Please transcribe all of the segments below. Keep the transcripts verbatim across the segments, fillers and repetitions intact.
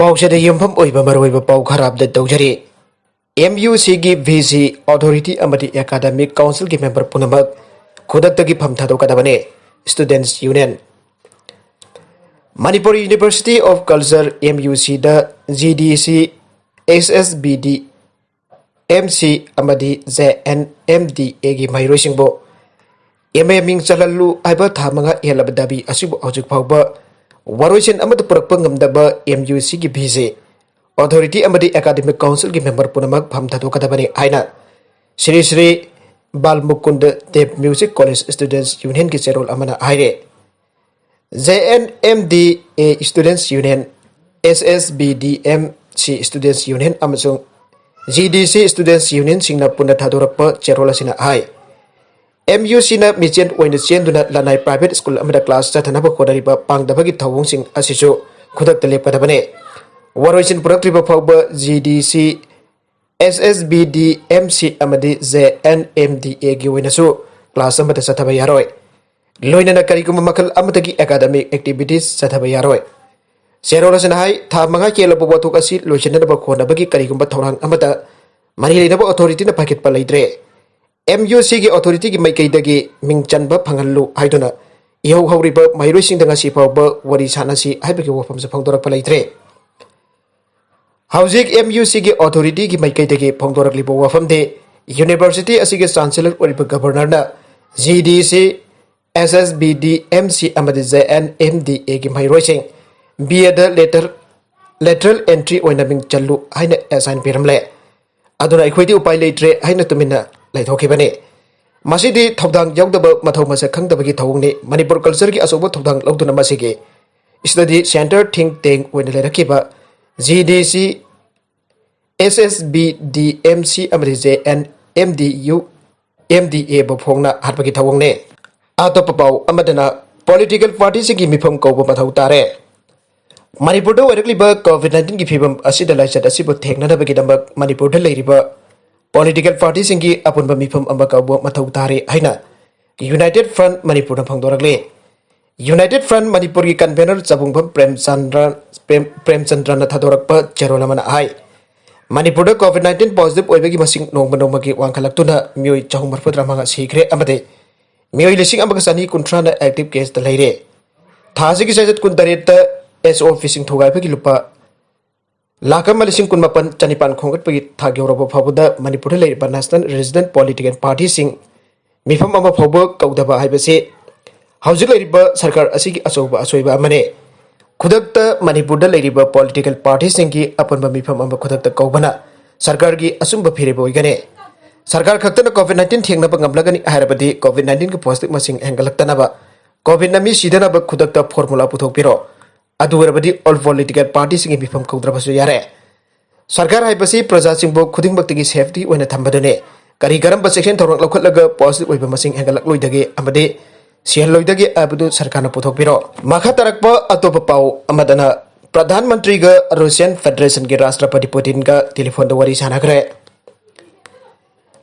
ꯄꯥꯎꯁꯤꯗ ꯌꯨꯝꯐꯝ ꯑꯣꯏꯕ ꯃꯔꯨꯑꯣꯏꯕ ꯄꯥꯎ ꯈꯔ ꯑꯞꯗꯦꯠ ꯇꯧꯖꯔꯤ꯫ ꯑꯦꯝ ꯌꯨ ꯁꯤꯒꯤ ꯚꯤ ꯁꯤ ꯑꯣꯊꯣꯔꯤꯇꯤ ꯑꯃꯗꯤ ꯑꯦꯀꯥꯗꯃꯤꯛ ꯀꯥꯎꯟꯁꯤꯜꯒꯤ ꯃꯦꯝꯕꯔ ꯄꯨꯝꯅꯃꯛ ꯈꯨꯗꯛꯇꯒꯤ ꯐꯝ ꯊꯥꯗꯣꯛꯀꯗꯕꯅꯤ꯫ Students union. Manipur university of culture, M U ꯁꯤꯗ G D C, S S B D, M C ꯑꯃꯗꯤ ꯖꯦ ꯑꯦꯟ ꯑꯦꯝ ꯗꯤ ꯑꯦꯒꯤ ꯃꯍꯩꯔꯣꯏꯁꯤꯡꯕꯨ ꯑꯦꯝ ꯑꯦ ꯃꯤꯡ ꯆꯜꯍꯜꯂꯨ ꯍꯥꯏꯕ ꯊꯥ ꯃꯉꯥ ꯍꯦꯜꯂꯕ ꯗꯥꯕꯤ ꯑꯁꯤꯕꯨ ꯍꯧꯖꯤꯛ ꯐꯥꯎꯕ ꯋꯥꯔꯣꯏꯁꯤꯟ ꯑꯃꯠꯇ ꯄꯨꯔꯛꯄ ꯉꯝꯗꯕ ꯑꯦꯝ ꯌꯨ ꯁꯤꯒꯤ ꯚꯤ ꯁꯤ ꯑꯣꯊꯣꯔꯤꯇꯤ ꯑꯃꯗꯤ ꯑꯦꯀꯥꯗꯃꯤꯛ ꯀꯥꯎꯟꯁꯤꯜꯒꯤ ꯃꯦꯝꯕꯔ ꯄꯨꯝꯅꯃꯛ ꯐꯝ ꯊꯥꯗꯣꯛꯀꯗꯕꯅꯤ ꯍꯥꯏꯅ Sri Sri Balmukunda Dev music college students ꯌꯨꯅꯤꯌꯟꯒꯤ ꯆꯦꯔꯣꯜ ꯑꯃꯅ ꯍꯥꯏꯔꯦ꯫ J N M D A students union, S S B D M C students union ꯑꯃꯁꯨꯡ ꯖꯤ ꯗꯤ ꯁꯤ ꯁ꯭ꯇꯨꯗꯦꯟꯠꯁ ꯌꯨꯅꯤꯌꯟꯁꯤꯡꯅ ꯄꯨꯟꯅ ꯊꯥꯗꯣꯔꯛꯄ ꯆꯦꯔꯣꯜ ꯑꯁꯤꯅ ꯍꯥꯏ, ꯑꯦꯝ ꯌꯨ ꯁꯤꯅ ꯃꯤꯆꯦꯟ ꯑꯣꯏꯅ ꯆꯦꯟꯗꯨꯅ ꯂꯅꯥꯏ ꯄ꯭ꯔꯥꯏꯚꯦꯠ ꯁ꯭ꯀꯨꯜ ꯑꯃꯗ ꯀ꯭ꯂꯥꯁ ꯆꯠꯊꯅꯕ ꯍꯣꯠꯅꯔꯤꯕ ꯄꯥꯡꯗꯕꯒꯤ ꯊꯧꯑꯣꯡꯁꯤꯡ ꯑꯁꯤꯁꯨ ꯈꯨꯗꯛꯇ ꯂꯦꯞꯀꯗꯕꯅꯤ꯫ ꯋꯥꯔꯣꯏꯁꯤꯟ ꯄꯨꯔꯛꯇ꯭ꯔꯤꯕ ꯐꯥꯎꯕ G D C, S S B D M C ꯑꯃꯗꯤ ꯖꯦ ꯑꯦꯟ ꯑꯦꯝ ꯗꯤ ꯑꯦꯒꯤ ꯑꯣꯏꯅꯁꯨ ꯀ꯭ꯂꯥꯁ ꯑꯃꯠꯇ ꯆꯠꯊꯕ ꯌꯥꯔꯣꯏ꯫ ꯂꯣꯏꯅꯅ ꯀꯔꯤꯒꯨꯝꯕ ꯃꯈꯜ ꯑꯃꯠꯇꯒꯤ ꯑꯦꯀꯥꯗꯃꯤꯛ ꯑꯦꯛꯇꯤꯚꯤꯇꯤꯁ ꯆꯠꯊꯕ ꯌꯥꯔꯣꯏ꯫ ꯆꯦꯔꯣꯜ ꯑꯁꯤꯅ ꯍꯥꯏ, ꯊꯥ ꯃꯉꯥ ꯍꯦꯜꯂꯕ ꯋꯥꯊꯣꯛ ꯑꯁꯤ ꯂꯣꯏꯁꯤꯟꯅꯅꯕ ꯍꯣꯠꯅꯕꯒꯤ ꯀꯔꯤꯒꯨꯝꯕ ꯊꯧꯔꯥꯡ ꯑꯃꯠꯇ ꯃꯔꯤ ꯂꯩꯅꯕ ꯑꯣꯊꯣꯔꯤꯇꯤꯅ ꯄꯥꯏꯈꯠꯄ ꯂꯩꯇ꯭ꯔꯦ꯫ ꯑꯦꯝ ꯌꯨ ꯁꯤꯒꯤ ꯑꯣꯊꯣꯔꯤꯇꯤꯒꯤ ꯃꯥꯏꯀꯩꯗꯒꯤ ꯃꯤꯡ ꯆꯟꯕ ꯐꯪꯍꯜꯂꯨ ꯍꯥꯏꯗꯨꯅ ꯏꯍꯧ ꯍꯧꯔꯤꯕ ꯃꯍꯩꯔꯣꯏꯁꯤꯡꯗ ꯉꯁꯤ ꯐꯥꯎꯕ ꯋꯥꯔꯤ ꯁꯥꯅꯁꯤ ꯍꯥꯏꯕꯒꯤ ꯋꯥꯐꯝꯁꯨ ꯐꯣꯡꯗꯣꯔꯛꯄ ꯂꯩꯇ꯭ꯔꯦ꯫ ꯍꯧꯖꯤꯛ ꯑꯦꯝ ꯌꯨ ꯁꯤꯒꯤ ꯑꯣꯊꯣꯔꯤꯇꯤꯒꯤ ꯃꯥꯏꯀꯩꯗꯒꯤ ꯐꯣꯡꯗꯣꯔꯛꯂꯤꯕ ꯋꯥꯐꯝꯗꯤ, ꯌꯨꯅꯤꯚꯔꯁꯤꯇꯤ ꯑꯁꯤꯒꯤ ꯆꯥꯟꯁꯦꯂꯔ ꯑꯣꯏꯔꯤꯕ ꯒꯕꯔꯅꯔꯅ G D C, S S B D M C ꯑꯃꯗꯤ ꯖꯦ ꯑꯦꯟ ꯑꯦꯝ ꯗꯤ ꯑꯦꯒꯤ ꯃꯍꯩꯔꯣꯏꯁꯤꯡ ꯕꯤ ꯑꯦꯗ ꯂꯦꯇꯔ, ꯂꯦꯇꯔꯦꯜ ꯑꯦꯟꯇ꯭ꯔꯤ ꯑꯣꯏꯅ ꯃꯤꯡ ꯆꯜꯂꯨ ꯍꯥꯏꯅ ꯑꯦꯁꯥꯏꯟ ꯄꯤꯔꯝꯂꯦ꯫ ꯑꯗꯨꯅ ꯑꯩꯈꯣꯏꯗꯤ ꯎꯄꯥꯏ ꯂꯩꯇ꯭ꯔꯦ ꯍꯥꯏꯅ ꯇꯨꯃꯤꯟꯅ ꯂꯩꯊꯣꯛꯈꯤꯕꯅꯤ꯫ ꯃꯁꯤꯗꯤ ꯊꯧꯗꯥꯡ ꯌꯥꯎꯗꯕ, ꯃꯊꯧ ꯃꯁꯛ ꯈꯪꯗꯕꯒꯤ ꯊꯧꯑꯣꯡꯅꯤ꯫ ꯃꯅꯤꯄꯨꯔ ꯀꯜꯆꯔꯒꯤ ꯑꯆꯧꯕ ꯊꯧꯗꯥꯡ ꯂꯧꯗꯨꯅ ꯃꯁꯤꯒꯤ ꯁ꯭ꯇꯗꯤ ꯁꯦꯟꯇꯔ, ꯊꯤꯡ ꯇꯦꯡ ꯑꯣꯏꯅ ꯂꯩꯔꯛꯈꯤꯕ G D C, S S B D M C ꯑꯃꯗꯤ J N M D U, M D ꯑꯦꯕꯨ ꯐꯣꯡꯅ ꯍꯥꯠꯄꯒꯤ ꯊꯧꯑꯣꯡꯅꯤ꯫ ꯑꯇꯣꯞꯄ ꯄꯥꯎ ꯑꯃꯗꯅ, ꯄꯣꯂꯤꯇꯤꯀꯦꯜ ꯄꯥꯔꯇꯤꯁꯤꯡꯒꯤ ꯃꯤꯐꯝ ꯀꯧꯕ ꯃꯊꯧ ꯇꯥꯔꯦ꯫ ꯃꯅꯤꯄꯨꯔꯗ ꯑꯣꯏꯔꯛꯂꯤꯕ ꯀꯣꯚꯤꯗ ꯅꯥꯏꯟꯇꯤꯟꯒꯤ ꯐꯤꯕꯝ ꯑꯁꯤꯗ ꯂꯥꯏꯆꯠ ꯑꯁꯤꯕꯨ ꯊꯦꯡꯅꯅꯕꯒꯤꯗꯃꯛ ꯃꯅꯤꯄꯨꯔꯗ ꯂꯩꯔꯤꯕ ꯄꯣꯂꯤꯇꯤꯀꯦꯜ ꯄꯥꯔꯇꯤꯁꯤꯡꯒꯤ ꯑꯄꯨꯟꯕ ꯃꯤꯐꯝ ꯑꯃ ꯀꯧꯕ ꯃꯊꯧ ꯇꯥꯔꯦ ꯍꯥꯏꯅ ꯌꯨꯅꯥꯏꯇꯦꯗ ꯐ꯭ꯔꯟꯠ ꯃꯅꯤꯄꯨꯔꯅ ꯐꯣꯡꯗꯣꯔꯛꯂꯤ꯫ United Front ꯃꯅꯤꯄꯨꯔꯒꯤ convener ꯆꯕꯨꯡꯐꯝ ꯄ꯭ꯔꯦꯝꯆꯟꯗ꯭ꯔ, ꯄ꯭ꯔꯦꯝ, ꯄ꯭ꯔꯦꯝꯆꯟꯗ꯭ꯔꯅ ꯊꯥꯗꯣꯔꯛꯄ ꯆꯦꯔꯣꯜ ꯑꯃꯅ ꯍꯥꯏ, ꯃꯅꯤꯄꯨꯔꯗ COVID nineteen positive ꯑꯣꯏꯕꯒꯤ ꯃꯁꯤꯡ ꯅꯣꯡꯃ ꯅꯣꯡꯃꯒꯤ ꯋꯥꯡꯈꯠꯂꯛꯇꯨꯅ ꯃꯤꯑꯣꯏ ꯆꯍꯨꯝ ꯃꯔꯤꯐꯨꯇꯔꯥ ꯃꯉꯥ ꯁꯤꯈ꯭ꯔꯦ ꯑꯃꯗꯤ ꯃꯤꯑꯣꯏ ꯂꯤꯁꯤꯡ ꯑꯃꯒ ꯆꯅꯤ ꯀꯨꯟꯊ꯭ꯔꯥꯅ active caseꯇ ꯂꯩꯔꯦ꯫ ꯊꯥ ꯑꯁꯤꯒꯤ ꯆꯩꯆꯠ ꯀꯨꯟꯇꯔꯦꯠꯇ SOPꯁꯤꯡ ꯊꯨꯒꯥꯏꯕꯒꯤ ꯂꯨꯄꯥ ꯂꯥꯈ ꯑꯃ ꯂꯤꯁꯤꯡ ꯀꯨꯟꯃꯥꯄꯟ ꯆꯅꯤꯄꯥꯟ ꯈꯣꯝꯒꯠꯄꯒꯤ ꯊꯥꯛ ꯌꯧꯔꯕ ꯐꯥꯎꯕꯗ ꯃꯅꯤꯄꯨꯔꯗ ꯂꯩꯔꯤꯕ national resident political partyꯁꯤꯡ ꯃꯤꯐꯝ ꯑꯃ ꯐꯥꯎꯕ ꯀꯧꯗꯕ ꯍꯥꯏꯕꯁꯤ ꯍꯧꯖꯤꯛ ꯂꯩꯔꯤꯕ ꯁꯔꯀꯥꯔ ꯑꯁꯤꯒꯤ ꯑꯆꯧꯕ ꯑꯁꯣꯏꯕ ꯑꯃꯅꯤ꯫ ꯈꯨꯗꯛꯇ ꯃꯅꯤꯄꯨꯔꯗ ꯂꯩꯔꯤꯕ political partyꯁꯤꯡꯒꯤ ꯑꯄꯨꯟꯕ ꯃꯤꯐꯝ ꯑꯃ ꯈꯨꯗꯛꯇ ꯀꯧꯕꯅ ꯁꯔꯀꯥꯔꯒꯤ ꯑꯆꯨꯝꯕ ꯐꯤꯔꯦꯞ ꯑꯣꯏꯒꯅꯤ꯫ ꯁꯔꯀꯥꯔ ꯈꯛꯇꯅ COVID nineteen ꯊꯦꯡꯅꯕ ꯉꯝꯂꯒꯅꯤ ꯍꯥꯏꯔꯕꯗꯤ COVID nineteenꯒꯤ positive ꯃꯁꯤꯡ ꯍꯦꯟꯒꯠꯂꯛꯇꯅꯕ, COVIDꯅ ꯃꯤ ꯁꯤꯗꯅꯕ ꯈꯨꯗꯛꯇ formula ꯄꯨꯊꯣꯛꯄꯤꯔꯣ꯫ ꯑꯗꯨ ꯑꯣꯏꯔꯕꯗꯤ all political partyꯁꯤꯡꯒꯤ ꯃꯤꯐꯝ ꯀꯧꯗ꯭ꯔꯕꯁꯨ ꯌꯥꯔꯦ꯫ ꯁꯔꯀꯥꯔ ꯍꯥꯏꯕꯁꯤ ꯄ꯭ꯔꯖꯥꯁꯤꯡꯕꯨ ꯈꯨꯗꯤꯡꯃꯛꯇꯒꯤ safety ꯑꯣꯏꯅ ꯊꯝꯕꯗꯨꯅꯤ꯫ ꯀꯔꯤ ꯀꯔꯝꯕ ꯆꯦꯛꯁꯤꯟ ꯊꯧꯔꯥꯡ ꯂꯧꯈꯠꯂꯒ positive ꯑꯣꯏꯕ ꯃꯁꯤꯡ ꯍꯦꯟꯒꯠꯂꯛꯂꯣꯏꯗꯒꯦ ꯑꯃꯗꯤ ꯁꯤꯍꯜꯂꯣꯏꯗꯒꯦ ꯍꯥꯏꯕꯗꯨ ꯁꯔꯀꯥꯔꯅ ꯄꯨꯊꯣꯛꯄꯤꯔꯣ꯫ ꯃꯈꯥ ꯇꯥꯔꯛꯄ ꯑꯇꯣꯞꯄ ꯄꯥꯎ ꯑꯃꯗꯅ, ꯄ꯭ꯔꯙꯥꯟ ꯃꯟꯇ꯭ꯔꯤꯒ Russian Federationꯒꯤ ꯔꯥꯁꯇ꯭ꯔꯄꯇꯤ ꯄꯨꯇꯤꯟꯒ telephone ꯋꯥꯔꯤ ꯁꯥꯟꯅꯈ꯭ꯔꯦ꯫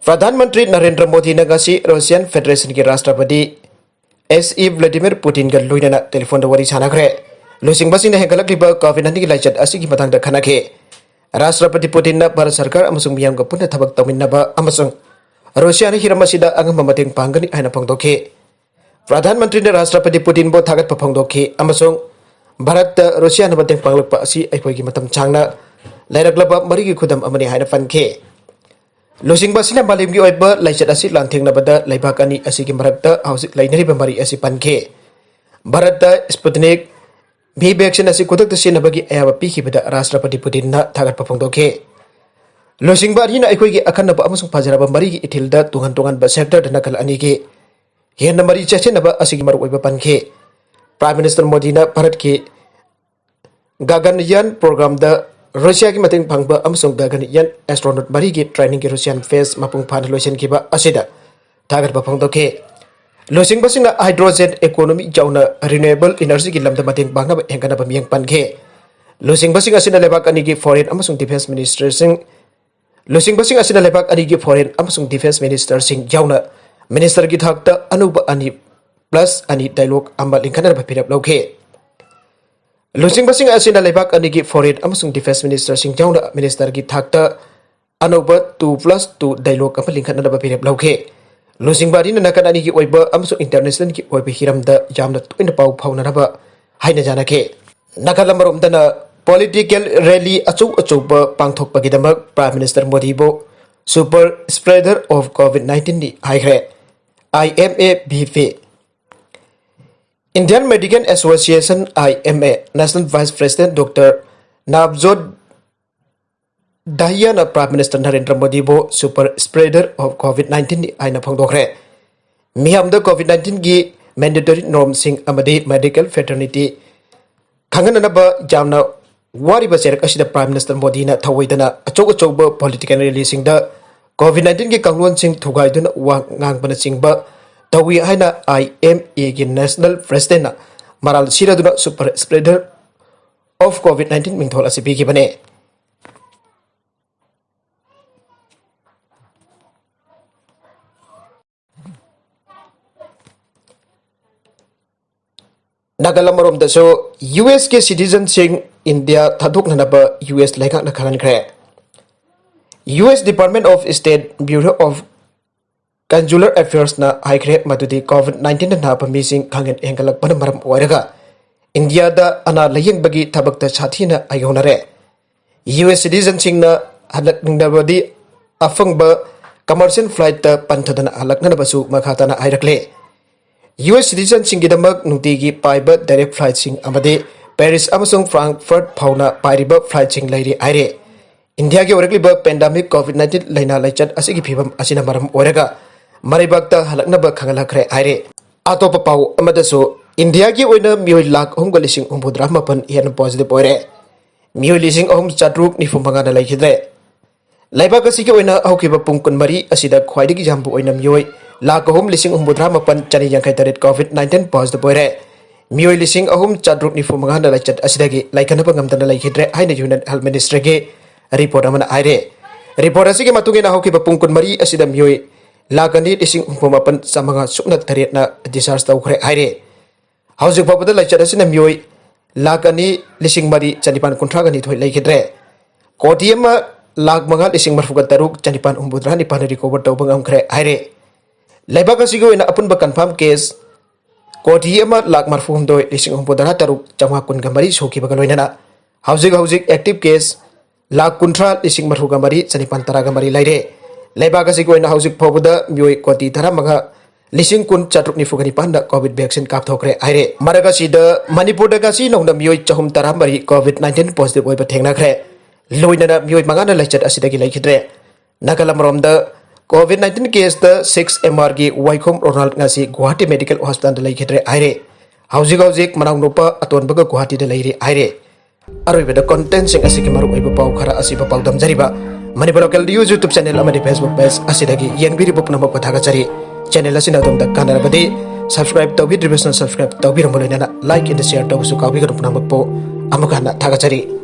ꯄ꯭ꯔꯙꯥꯟ ꯃꯟꯇ꯭ꯔꯤ ꯅꯔꯦꯟꯗ꯭ꯔ ꯃꯣꯗꯤꯅ ꯉꯁꯤ Russian Federationꯒꯤ ꯔꯥꯁꯇ꯭ꯔꯄꯇꯤ SE Vladimir Putinꯒ ꯂꯣꯏꯅꯅ telephone ꯋꯥꯔꯤ ꯁꯥꯟꯅꯈ꯭ꯔꯦ꯫ ꯂꯨꯆꯤꯡꯕꯁꯤꯡꯅ ꯍꯦꯟꯒꯠꯂꯛꯂꯤꯕ COVID nineteenꯒꯤ ꯂꯥꯏꯆꯠ ꯑꯁꯤꯒꯤ ꯃꯇꯥꯡꯗ ꯈꯟꯅꯈꯤ꯫ ꯔꯥꯁꯇ꯭ꯔꯄꯇꯤ ꯄꯨꯇꯤꯟꯅ ꯚꯥꯔꯠ ꯁꯔꯀꯥꯔ ꯑꯃꯁꯨꯡ ꯃꯤꯌꯥꯝꯒ ꯄꯨꯟꯅ ꯊꯕꯛ ꯇꯧꯃꯤꯟꯅꯕ ꯑꯃꯁꯨꯡ ꯔꯨꯁꯤꯌꯥꯅ ꯍꯤꯔꯝ ꯑꯁꯤꯗ ꯑꯉꯝꯕ ꯃꯇꯦꯡ ꯄꯥꯡꯒꯅꯤ ꯍꯥꯏꯅ ꯐꯣꯡꯗꯣꯛꯈꯤ꯫ ꯄ꯭ꯔꯙꯥꯟ ꯃꯟꯇ꯭ꯔꯤꯅ ꯔꯥꯁꯇ꯭ꯔꯄꯇꯤ ꯄꯨꯇꯤꯟꯕꯨ ꯊꯥꯒꯠꯄ ꯐꯣꯡꯗꯣꯛꯈꯤ ꯑꯃꯁꯨꯡ ꯚꯥꯔꯠꯇ ꯔꯨꯁꯤꯌꯥꯅ ꯃꯇꯦꯡ ꯄꯥꯡꯂꯛꯄ ꯑꯁꯤ ꯑꯩꯈꯣꯏꯒꯤ ꯃꯇꯝ ꯁꯥꯡꯅ ꯂꯩꯔꯛꯂꯕ ꯃꯔꯤꯒꯤ ꯈꯨꯗꯝ ꯑꯃꯅꯤ ꯍꯥꯏꯅ ꯄꯟꯈꯤ꯫ ꯂꯨꯆꯤꯡꯕ ꯑꯁꯤꯅ ꯃꯥꯂꯦꯝꯒꯤ ꯑꯣꯏꯕ ꯂꯥꯏꯆꯠ ꯑꯁꯤ ꯂꯥꯟꯊꯦꯡꯅꯕꯗ ꯂꯩꯕꯥꯛ ꯑꯅꯤ ꯑꯁꯤꯒꯤ ꯃꯔꯛꯇ ꯍꯧꯖꯤꯛ ꯂꯩꯅꯔꯤꯕ ꯃꯔꯤ ꯑꯁꯤ ꯄꯟꯈꯤ꯫ ꯚꯥꯔꯠꯇ Sputnik V vaccine ꯑꯁꯤ ꯈꯨꯗꯛꯇ ꯁꯤꯖꯤꯟꯅꯕꯒꯤ ꯑꯌꯥꯕ ꯄꯤꯈꯤꯕꯗ ꯔꯥꯁꯇ꯭ꯔꯄꯇꯤ ꯄꯨꯇꯤꯟꯅ ꯊꯥꯒꯠꯄ ꯐꯣꯡꯗꯣꯛꯈꯤ꯫ ꯂꯨꯆꯤꯡꯕ ꯑꯅꯤꯅ ꯑꯩꯈꯣꯏꯒꯤ ꯑꯈꯟꯅꯕ ꯑꯃꯁꯨꯡ ꯐꯖꯔꯕ ꯃꯔꯤꯒꯤ ꯏꯊꯤꯜꯗ ꯇꯣꯉꯥꯟ ꯇꯣꯉꯥꯟꯕ sectorꯗ ꯅꯥꯀꯜ ꯑꯅꯤꯒꯤ ꯍꯦꯟꯅ ꯃꯔꯤ ꯆꯦꯠꯁꯤꯟꯅꯕ ꯑꯁꯤꯒꯤ ꯃꯔꯨꯑꯣꯏꯕ ꯄꯟꯈꯤ꯫ Prime Minister ꯃꯣꯗꯤꯅ ꯚꯥꯔꯠꯀꯤ ꯒꯒꯟꯌꯥꯟ programꯗ ꯔꯨꯁꯤꯌꯥꯒꯤ ꯃꯇꯦꯡ ꯐꯪꯕ ꯑꯃꯁꯨꯡ ꯒꯒꯟꯌꯥꯟ astronaut ꯃꯔꯤꯒꯤ trainingꯒꯤ Russian phase ꯃꯄꯨꯡ ꯐꯥꯅ ꯂꯣꯏꯁꯤꯟꯈꯤꯕ ꯑꯁꯤꯗ ꯊꯥꯒꯠꯄ ꯐꯣꯡꯗꯣꯛꯈꯤ꯫ ꯂꯨꯆꯤꯡꯕꯁꯤꯡꯅ hydrogen economy ꯌꯥꯎꯅ renewable energyꯒꯤ ꯂꯝꯗ ꯃꯇꯦꯡ ꯄꯥꯡꯅꯕ ꯍꯦꯟꯒꯠꯅꯕ ꯃꯤꯠꯌꯦꯡ ꯄꯟꯈꯤ꯫ ꯂꯨꯆꯤꯡꯕꯁꯤꯡ ꯑꯁꯤꯅ ꯂꯩꯕꯥꯛ ꯑꯅꯤꯒꯤ foreign ꯑꯃꯁꯨꯡ defense ministerꯁꯤꯡ, ꯂꯨꯆꯤꯡꯕꯁꯤꯡ ꯑꯁꯤꯅ ꯂꯩꯕꯥꯛ ꯑꯅꯤꯒꯤ foreign ꯑꯃꯁꯨꯡ defense ministerꯁꯤꯡ ꯌꯥꯎꯅ ministerꯒꯤ ꯊꯥꯛꯇ ꯑꯅꯧꯕ ꯑꯅꯤ plus ꯑꯅꯤ dialogue ꯑꯃ ꯂꯤꯡꯈꯠꯅꯅꯕ ꯐꯤꯔꯦꯞ ꯂꯧꯈꯤ꯫ ꯂꯨꯆꯤꯡꯕꯁꯤꯡ ꯑꯁꯤꯅ ꯂꯩꯕꯥꯛ ꯑꯅꯤꯒꯤ foreign ꯑꯃꯁꯨꯡ defence ministerꯁꯤꯡ ꯌꯥꯎꯅ ministerꯒꯤ ꯊꯥꯛꯇ ꯑꯅꯧꯕ two plus two dialogue ꯑꯃ ꯂꯤꯡꯈꯠꯅꯅꯕ ꯐꯤꯔꯦꯞ ꯂꯧꯈꯤ꯫ ꯂꯨꯆꯤꯡꯕ ꯑꯅꯤꯅ ꯅꯥꯀꯟ ꯑꯅꯤꯒꯤ ꯑꯣꯏꯕ ꯑꯃꯁꯨꯡ internationalꯒꯤ ꯑꯣꯏꯕ ꯍꯤꯔꯝꯗ ꯌꯥꯝꯅ ꯇꯣꯏꯅ ꯄꯥꯎ ꯐꯥꯎꯅꯅꯕ ꯍꯥꯏꯅ ꯌꯥꯅꯈꯤ꯫ ꯅꯥꯀꯜ ꯑꯃꯔꯣꯝꯗꯅ political rally ꯑꯆꯧ ꯑꯆꯧꯕ ꯄꯥꯡꯊꯣꯛꯄꯒꯤꯗꯃꯛ Prime Minister ꯃꯣꯗꯤꯕꯨ super spreader of COVID nineteenꯅꯤ ꯍꯥꯏꯈ꯭ꯔꯦ꯫ I M A B P, Indian Medical Association, I M A, National Vice President Doctor Navjot Dahiana Prime Minister Narendra ꯃꯣꯗꯤꯕꯨ super spreader of COVID nineteenꯅꯤ ꯍꯥꯏꯅ ꯐꯣꯡꯗꯣꯛꯈ꯭ꯔꯦ꯫ ꯃꯤꯌꯥꯝꯗ COVID nineteenꯒꯤ mandatory normꯁꯤꯡ ꯑꯃꯗꯤ medical fraternity ꯈꯪꯍꯟꯅꯅꯕ ꯌꯥꯝꯅ ꯋꯥꯔꯤꯕ ꯆꯩꯔꯛ ꯑꯁꯤꯗ Prime Minister ꯃꯣꯗꯤꯅ ꯊꯧꯑꯣꯏꯗꯅ ꯑꯆꯧ ꯑꯆꯧꯕ political rallyꯁꯤꯡꯗ COVID nineteenꯒꯤ ꯀꯥꯡꯂꯣꯟꯁꯤꯡ ꯊꯨꯒꯥꯏꯗꯨꯅ ꯋꯥ ꯉꯥꯡꯕꯅꯆꯤꯡꯕ ꯇꯧꯏ ꯍꯥꯏꯅ I M Aꯒꯤ National Presidentꯅ ꯃꯔꯥꯜ ꯁꯤꯔꯗꯨꯅ super spreader of COVID nineteen ꯃꯤꯡꯊꯣꯜ ꯑꯁꯤ ꯄꯤꯈꯤꯕꯅꯤ꯫ ꯅꯥꯀꯜ ꯑꯃꯔꯣꯝꯗꯁꯨ U S ꯀꯤ citizenꯁꯤꯡ ꯏꯟꯗꯤꯌꯥ ꯊꯥꯗꯣꯛꯅꯅꯕ U S ꯂꯩꯉꯥꯛꯅ ꯈꯪꯍꯟꯈ꯭ꯔꯦ꯫ U S Department of State Bureau of Consular Affairsꯅ ꯍꯥꯏꯈ꯭ꯔꯦ ꯃꯗꯨꯗꯤ COVID nineteenꯅ ꯅꯥꯕ ꯃꯤꯁꯤꯡ ꯈꯪꯍꯦꯟ ꯍꯦꯟꯒꯠꯂꯛꯄꯅ ꯃꯔꯝ ꯑꯣꯏꯔꯒ ꯏꯟꯗꯤꯌꯥꯗ ꯑꯅꯥ ꯂꯥꯌꯦꯡꯕꯒꯤ ꯊꯕꯛꯇ ꯁꯥꯊꯤꯅ ꯑꯌꯧꯅꯔꯦ꯫ U S citizenꯁꯤꯡꯅ ꯍꯜꯂꯛꯅꯤꯡꯂꯕꯗꯤ ꯑꯐꯪꯕ commercial flightꯇ ꯄꯟꯊꯗꯅ ꯍꯜꯂꯛꯅꯅꯕꯁꯨ ꯃꯈꯥ ꯇꯥꯅ ꯍꯥꯏꯔꯛꯂꯦ꯫ U S citizenꯁꯤꯡꯒꯤꯗꯃꯛ ꯅꯨꯡꯇꯤꯒꯤ ꯄꯥꯏꯕ direct flightꯁꯤꯡ ꯑꯃꯗꯤ Paris ꯑꯃꯁꯨꯡ Frankfurt ꯐꯥꯎꯅ ꯄꯥꯏꯔꯤꯕ flightꯁꯤꯡ ꯂꯩꯔꯤ ꯍꯥꯏꯔꯦ꯫ ꯏꯟꯗꯤꯌꯥꯒꯤ ꯑꯣꯏꯔꯛꯂꯤꯕ pandemic COVID nineteen ꯂꯥꯏꯅꯥ ꯂꯥꯏꯆꯠ ꯑꯁꯤꯒꯤ ꯐꯤꯕꯝ ꯑꯁꯤꯅ ꯃꯔꯝ ꯑꯣꯏꯔꯒ ꯃꯔꯩꯕꯥꯛꯇ ꯍꯜꯂꯛꯅꯕ ꯈꯪꯍꯜꯂꯛꯈ꯭ꯔꯦ ꯍꯥꯏꯔꯦ꯫ ꯑꯇꯣꯞꯄ ꯄꯥꯎ ꯑꯃꯗꯁꯨ, ꯏꯟꯗꯤꯌꯥꯒꯤ ꯑꯣꯏꯅ ꯃꯤꯑꯣꯏ ꯂꯥꯈ ꯑꯍꯨꯝꯒ ꯂꯤꯁꯤꯡ ꯍꯨꯝꯐꯨꯇꯔꯥ ꯃꯥꯄꯟ ꯍꯦꯟꯅ positive ꯑꯣꯏꯔꯦ꯫ ꯃꯤꯑꯣꯏ ꯂꯤꯁꯤꯡ ꯑꯍꯨꯝ ꯆꯥꯇ꯭ꯔꯨꯛ ꯅꯤꯐꯨ ꯃꯉꯥꯅ ꯂꯩꯈꯤꯗ꯭ꯔꯦ꯫ ꯂꯩꯕꯥꯛ ꯑꯁꯤꯒꯤ ꯑꯣꯏꯅ ꯍꯧꯈꯤꯕ ꯄꯨꯡ ꯀꯨꯟꯃꯔꯤ ꯑꯁꯤꯗ ꯈ꯭ꯋꯥꯏꯗꯒꯤ ꯌꯥꯝꯕ ꯑꯣꯏꯅ ꯃꯤꯑꯣꯏ ꯂꯥꯈ ꯑꯍꯨꯝ ꯂꯤꯁꯤꯡ ꯍꯨꯝꯐꯨꯇꯔꯥ ꯃꯥꯄꯟ ꯆꯅꯤ ꯌꯥꯡꯈꯩ ꯇꯔꯦꯠ COVID nineteen positive ꯑꯣꯏꯔꯦ꯫ ꯃꯤꯑꯣꯏ ꯂꯤꯁꯤꯡ ꯑꯍꯨꯝ ꯆꯥꯇ꯭ꯔꯨꯛ ꯅꯤꯐꯨ ꯃꯉꯥꯅ ꯂꯥꯏꯆꯠ ꯑꯁꯤꯗꯒꯤ ꯂꯥꯏꯀꯠꯅꯕ ꯉꯝꯗꯅ ꯂꯩꯈꯤꯗ꯭ꯔꯦ ꯍꯥꯏꯅ Union Health Ministryꯒꯤ report ꯑꯃꯅ ꯍꯥꯏꯔꯦ꯫ Report ꯑꯁꯤꯒꯤ ꯃꯇꯨꯡ ꯏꯟꯅ ꯍꯧꯈꯤꯕ ꯄꯨꯡ ꯀꯨꯟꯃꯔꯤ ꯑꯁꯤꯗ ꯃꯤꯑꯣꯏ ꯂꯥꯈ ꯑꯅꯤ ꯂꯤꯁꯤꯡ ꯍꯨꯝꯐꯨ ꯃꯥꯄꯟ ꯆꯥꯃꯉꯥ ꯁꯨꯞꯅ ꯇꯔꯦꯠꯅ discharge ꯇꯧꯈ꯭ꯔꯦ ꯍꯥꯏꯔꯦ꯫ ꯍꯧꯖꯤꯛ ꯐꯥꯎꯕꯗ ꯂꯥꯏꯆꯠ ꯑꯁꯤꯅ ꯃꯤꯑꯣꯏ ꯂꯥꯈ ꯑꯅꯤ ꯂꯤꯁꯤꯡ ꯃꯔꯤ ꯆꯅꯤꯄꯥꯟ ꯀꯨꯟꯊ꯭ꯔꯥꯒ ꯅꯤꯊꯣꯏ ꯂꯩꯈꯤꯗ꯭ꯔꯦ꯫ ꯀꯣꯇꯤ ꯑꯃ ꯂꯥꯈ ꯃꯉꯥ ꯂꯤꯁꯤꯡ ꯃꯔꯤꯐꯨꯒ ꯇꯔꯨꯛ ꯆꯅꯤꯄꯥꯟ ꯍꯨꯝꯐꯨꯇꯔꯥ ꯅꯤꯄꯥꯟ recover ꯇꯧꯕ ꯉꯝꯈ꯭ꯔꯦ ꯍꯥꯏꯔꯦ꯫ ꯂꯩꯕꯥꯛ ꯑꯁꯤꯒꯤ ꯑꯣꯏꯅ ꯑꯄꯨꯟꯕ confirm case ꯀꯣꯇꯤ ꯑꯃ ꯂꯥꯈ ꯃꯔꯤꯐꯨ ꯍꯨꯝꯗꯣꯏ ꯂꯤꯁꯤꯡ ꯍꯨꯝꯐꯨ ꯇꯔꯥ ꯇꯔꯨꯛ ꯆꯥꯝꯃꯉꯥ ꯀꯨꯟꯒ ꯃꯔꯤ ꯁꯨꯈꯤꯕꯒ ꯂꯣꯏꯅꯅ ꯍꯧꯖꯤꯛ ꯍꯧꯖꯤꯛ active case ꯂꯥꯈ ꯀꯨꯟꯊ꯭ꯔꯥ ꯂꯤꯁꯤꯡ ꯃꯔꯤꯐꯨꯒ ꯃꯔꯤ ꯆꯅꯤꯄꯥꯟ ꯇꯔꯥꯒ ꯃꯔꯤ ꯂꯩꯔꯦ꯫ ꯂꯩꯕꯥꯛ ꯑꯁꯤꯒꯤ ꯑꯣꯏꯅ ꯍꯧꯖꯤꯛ ꯐꯥꯎꯕꯗ ꯃꯤꯑꯣꯏ ꯀꯣꯇꯤ ꯇꯔꯥꯃꯉꯥ ꯂꯤꯁꯤꯡ ꯀꯨꯟ ꯆꯥꯇ꯭ꯔꯨꯛ ꯅꯤꯐꯨꯒ ꯅꯤꯄꯥꯟꯗ COVID vaccine ꯀꯥꯞꯊꯣꯛꯈ꯭ꯔꯦ ꯍꯥꯏꯔꯦ꯫ ꯃꯔꯛ ꯑꯁꯤꯗ ꯃꯅꯤꯄꯨꯔꯗ ꯉꯁꯤ ꯅꯧꯅ ꯃꯤꯑꯣꯏ ꯆꯍꯨꯝ ꯇꯔꯥꯃꯔꯤ COVID nineteen positive ꯑꯣꯏꯕ ꯊꯦꯡꯅꯈ꯭ꯔꯦ꯫ ꯂꯣꯏꯅꯅ ꯃꯤꯑꯣꯏ ꯃꯉꯥꯅ ꯂꯥꯏꯆꯠ ꯑꯁꯤꯗꯒꯤ ꯂꯩꯈꯤꯗ꯭ꯔꯦ꯫ ꯅꯥꯒꯥꯂꯝ ꯔꯣꯝꯗ COVID nineteen caseꯇ six MRꯒꯤ ꯋꯥꯏꯈꯣꯝ ꯔꯣꯅꯥꯜꯗ ꯉꯁꯤ ꯒꯨꯋꯥꯍꯥꯇꯤ medical hospitalꯗ ꯂꯩꯈꯤꯗ꯭ꯔꯦ ꯍꯥꯏꯔꯦ꯫ ꯍꯧꯖꯤꯛ ꯍꯧꯖꯤꯛ ꯃꯅꯥꯎꯅꯨꯄꯥ ꯑꯇꯣꯟꯕꯒ ꯒꯨꯋꯥꯍꯥꯇꯤꯗ ꯂꯩꯔꯤ ꯍꯥꯏꯔꯦ꯫ ꯑꯔꯣꯏꯕꯗ contentꯁꯤꯡ ꯑꯁꯤꯒꯤ ꯃꯔꯨꯑꯣꯏꯕ ꯄꯥꯎ ꯈꯔ ꯑꯁꯤꯕꯨ ꯄꯥꯎꯗꯝꯖꯔꯤꯕ Manipur Local News YouTube channel ꯑꯃꯗꯤ Facebook page ꯑꯁꯤꯗꯒꯤ ꯌꯦꯡꯕꯤꯔꯤꯕ ꯄꯨꯝꯅꯃꯛꯄꯨ ꯊꯥꯒꯠꯆꯔꯤ꯫ Channel ꯑꯁꯤꯅ ꯑꯗꯣꯝꯗ ꯀꯥꯟꯅꯔꯕꯗꯤ subscribe ꯇꯧꯕꯤꯗ꯭ꯔꯤꯕꯁꯤꯡꯅ subscribe ꯇꯧꯕꯤꯔꯝꯕ ꯂꯣꯏꯅꯅ like and share ꯇꯧꯕꯁꯨ ꯀꯥꯎꯕꯤꯒꯅꯨ꯫ ꯄꯨꯝꯅꯃꯛꯄꯨ ꯑꯃꯨꯛ ꯍꯟꯅ ꯊꯥꯒꯠꯆꯔꯤ꯫